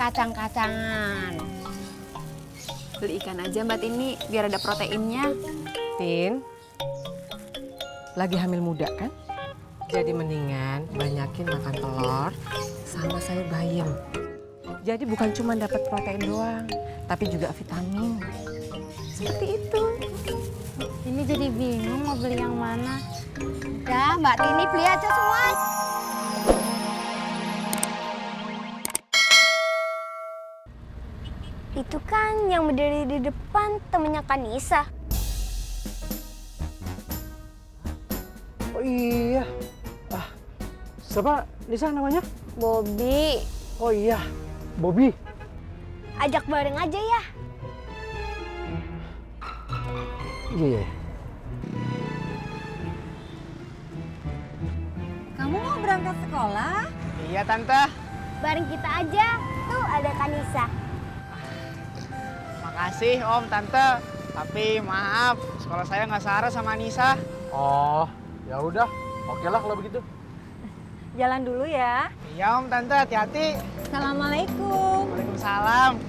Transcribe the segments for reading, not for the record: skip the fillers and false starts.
kacang-kacangan. Beli ikan aja Mbak Tini, biar ada proteinnya. Tin, lagi hamil muda kan? Jadi mendingan banyakin makan telur sama sayur bayam. Jadi bukan cuma dapat protein doang, tapi juga vitamin. Seperti itu. Ini jadi bingung mau beli yang mana. Udah, Mbak Tini beli aja semua. Itu kan yang berdiri di depan temennya Kanisa. Oh iya. Siapa Nisa namanya? Bobby, Oh iya, Bobby. ajak bareng aja ya. Iya. Kamu mau berangkat sekolah? Iya, Tante. Bareng kita aja. Tuh ada Kanisa. Makasih Om, Tante. Tapi maaf, sekolah saya nggak searah sama Nisa. Oh, ya udah. Oke lah kalau begitu. Jalan dulu ya. Iya Om, Tante, hati-hati. Assalamualaikum. Waalaikumsalam.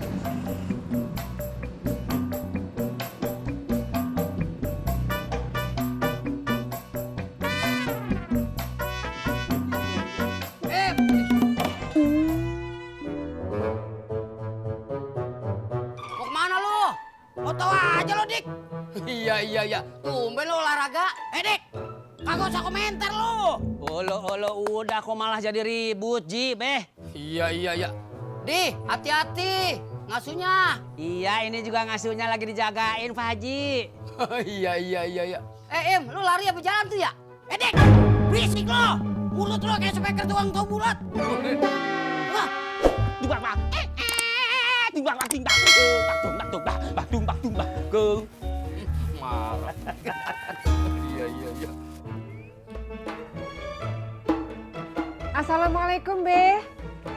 Mau kemana lu? Mau tahu aja lo, Dik. Iya. Tumben lo olahraga. Dik, kagak usah komentar lo. Udah kok malah jadi ribut, Ji, Beh. Iya. Di, hati-hati. Ngasuhnya. Iya, ini juga ngasuhnya lagi dijagain, Pak Haji. Iya. Im, lu lari apa jalan tuh ya? Dik, berisik lo. Mulut lo kayak speaker tuang tahu bulat. Wah, Dubak, Pak. Dubak, Keng. marah. Iya. Assalamualaikum, Be.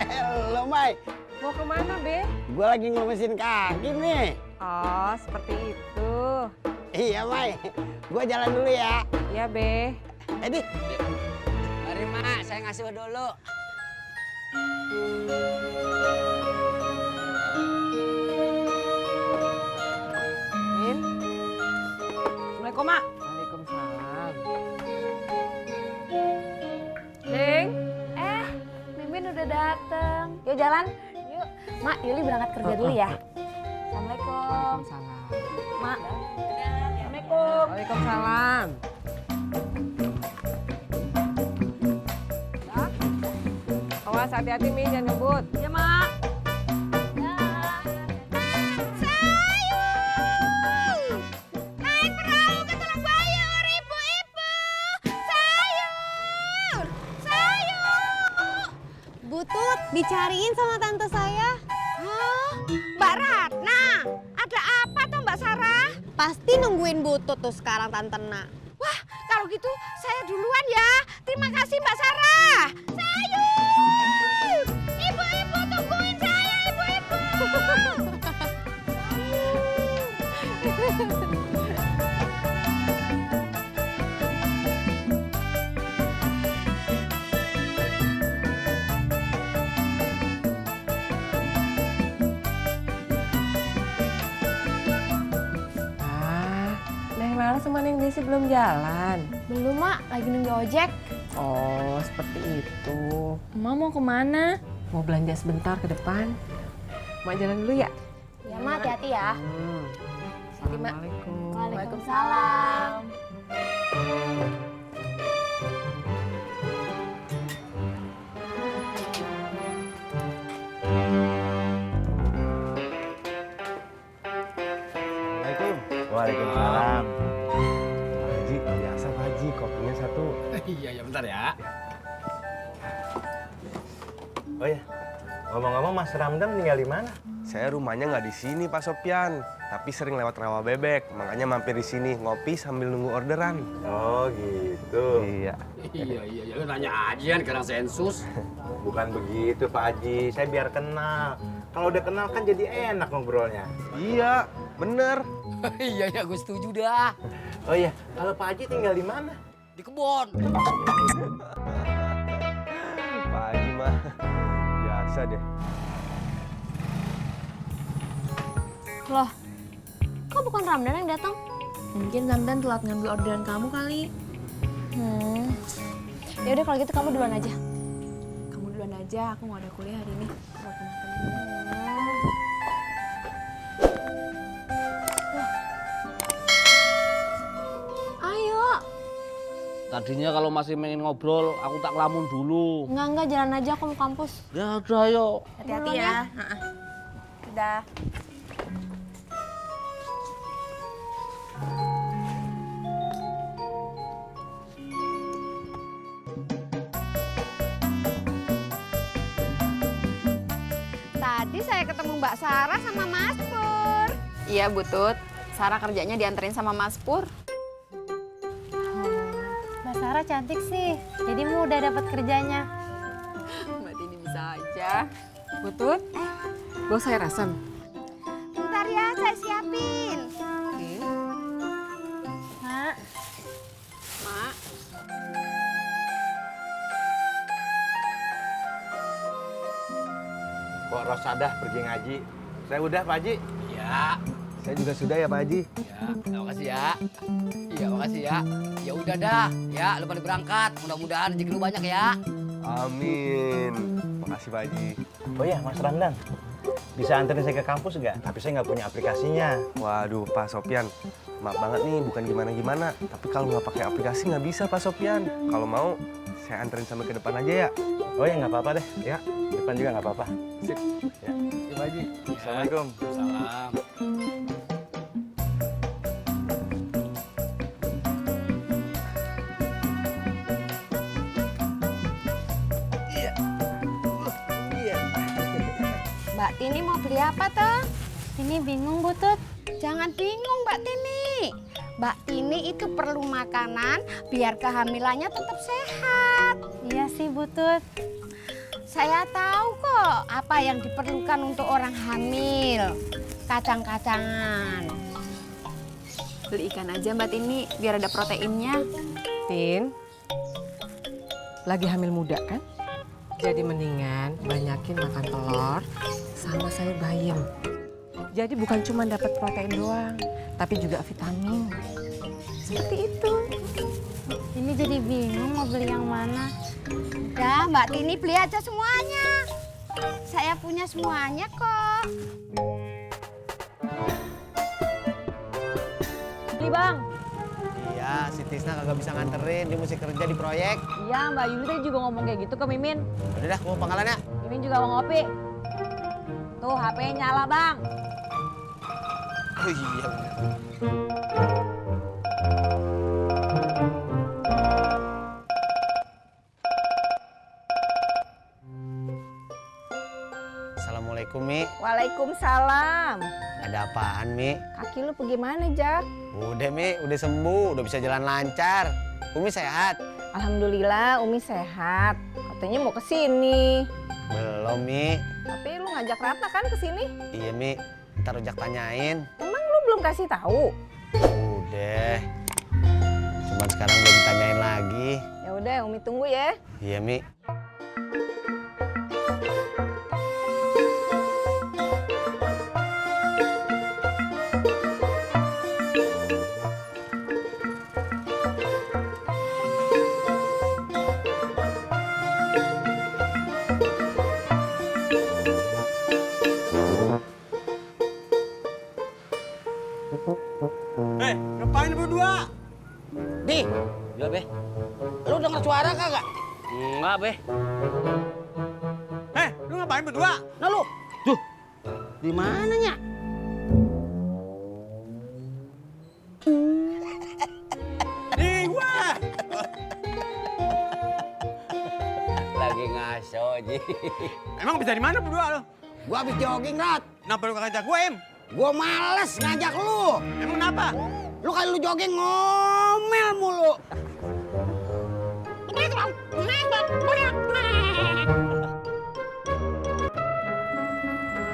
Halo, Mai. Mau kemana, Be? Gue lagi ngelumesin kaki nih. Oh, seperti itu. Iya, Mai. Gue jalan dulu ya. Ya, Be. Edi. Mari, Mak, saya ngasuh dulu. Min. Assalamualaikum, Mak. Waalaikumsalam. Neng. Mimin udah dateng. Yuk jalan. Yuk. Mak, Yuli berangkat kerja dulu ya. Assalamualaikum. Waalaikumsalam. Mak. Assalamualaikum. Waalaikumsalam. Awas hati-hati, Min, jangan ngebut. Ya, Mak. Butut, dicariin sama tante saya. Hah? Mbak Ratna, ada apa tuh Mbak Sarah? Pasti nungguin Butut tuh sekarang Tante Nak. Wah, kalau gitu saya duluan ya. Terima kasih Mbak Sarah. Sayur! Ibu-ibu tungguin saya, ibu-ibu! Neng Lala sama Neng Desi belum jalan. Belum, Mak. Lagi nunggu ojek. Oh, seperti itu. Emak mau kemana? Mau belanja sebentar ke depan. Mak jalan dulu ya? Ya, Mak. Hati-hati ya. Assalamualaikum. Waalaikumsalam. Waalaikumsalam. Pak Haji, biasa Pak Haji, kopinya satu. Iya, bentar ya. Oh ya, ngomong-ngomong Mas Ramdan tinggal di mana? Saya rumahnya nggak di sini Pak Sopyan, tapi sering lewat rawa bebek, makanya mampir di sini ngopi sambil nunggu orderan. Oh gitu. Iya. Iya, lu nanya aja kan karena sensus. Bukan begitu Pak Haji, saya biar kenal. Kalau udah kenal kan jadi enak ngobrolnya. Iya, bener. Iya, gue setuju dah. Oh iya, kalau Pak Haji tinggal di mana? Di kebun. Pak Haji mah biasa deh. Loh, kok bukan Ramdan yang datang? Mungkin Ramdan telat ngambil orderan kamu kali. Ya udah kalau gitu kamu duluan aja. Kamu duluan aja, aku nggak ada kuliah hari ini. Ayo. Tadinya kalau masih pengen ngobrol, aku tak ngelamun dulu. Enggak, jalan aja aku mau kampus. Ya udah, ayo. Hati-hati ya. Udah. Tadi saya ketemu Mbak Sarah sama Mas Pur. Iya, Butut. Sarah kerjanya dianterin sama Mas Pur. Mbak Sarah cantik sih. Jadi mudah dapat kerjanya. Mbak Tini bisa aja. Butut, bawa sayur asam. Bentar ya, saya siapin. Mak, Mak, Kok Rosadah pergi ngaji? Saya udah, Pak Haji. Ya, Saya juga sudah ya Pak Haji. ya, makasih ya. Iya, makasih ya. Ya udah dah, ya lu pada berangkat. Mudah-mudahan rezeki lu banyak ya. Amin. Makasih Pak Haji. Oh ya, Mas Ramdan. Bisa anterin saya ke kampus nggak? Tapi saya nggak punya aplikasinya. Waduh Pak Sopyan, maaf banget nih bukan gimana-gimana. Tapi kalau nggak pakai aplikasi nggak bisa Pak Sopyan. Kalau mau saya anterin sampai ke depan aja ya. Oh ya, nggak apa-apa deh. Ya, depan juga nggak apa-apa. Sip. Ya. Ya Pak Haji. Assalamualaikum. Salam. Mbak Tini mau beli apa toh? ini bingung Butut. Jangan bingung Mbak Tini. Mbak Tini itu perlu makanan biar kehamilannya tetap sehat. Iya sih Butut. Saya tahu kok apa yang diperlukan untuk orang hamil. Kacang-kacangan. beli ikan aja Mbak Tini, biar ada proteinnya. Tin, lagi hamil muda kan? Jadi mendingan banyakin makan telur sama sayur bayam. Jadi bukan cuma dapat protein doang, tapi juga vitamin. Seperti itu. Ini jadi bingung mau beli yang mana. Udah Mbak Tini beli aja semuanya. Saya punya semuanya kok. Beli Bang. Iya, si Tisna kagak bisa nganterin, dia mesti kerja di proyek. Iya Mbak Yuli tadi juga ngomong kayak gitu ke Mimin. Udah dah, mau pangkalan ya. Mimin juga mau ngopi. Tuh HP nyala Bang. Oh iya bener. Assalamualaikum, Mi. Waalaikumsalam. Ada apaan, Mi? Kaki lu pergi mana, Jak? Udah, Mi. Udah sembuh. Udah bisa jalan lancar. Umi sehat? Alhamdulillah, Umi sehat. Katanya mau ke sini. Belum, Mi. Tapi lu ngajak Ratna kan ke sini? Iya, Mi. Ntar ojak tanyain. Emang lu belum kasih tahu? Udah. Cuman sekarang belum tanyain lagi. Ya udah, Umi tunggu ya. Iya, Mi. Ngapain berdua? Di, Ya, Be. lu dengar suara kagak? Enggak, Be. Lu ngapain berdua? Nah lu, Duh, di mananya? Di gua. Lagi ngaso, Ji. Emang bisa di mana berdua lo? gua habis jogging, Rat. Kenapa lu kagak ngajak gue, Im? Gua males ngajak lu. Emang kenapa? Lu kalau lu jogging ngomel mulu.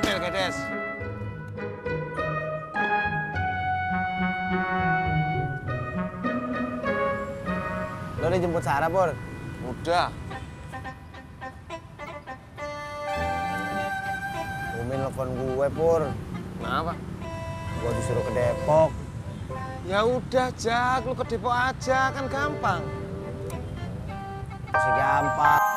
Mel, Gedes. Lo udah jemput Sarah, Pur? Udah. Umi nelfon gue, Pur. Kenapa? Gua disuruh ke Depok. Ya udah, Jak, lu ke Depok aja, kan gampang. Masih gampang.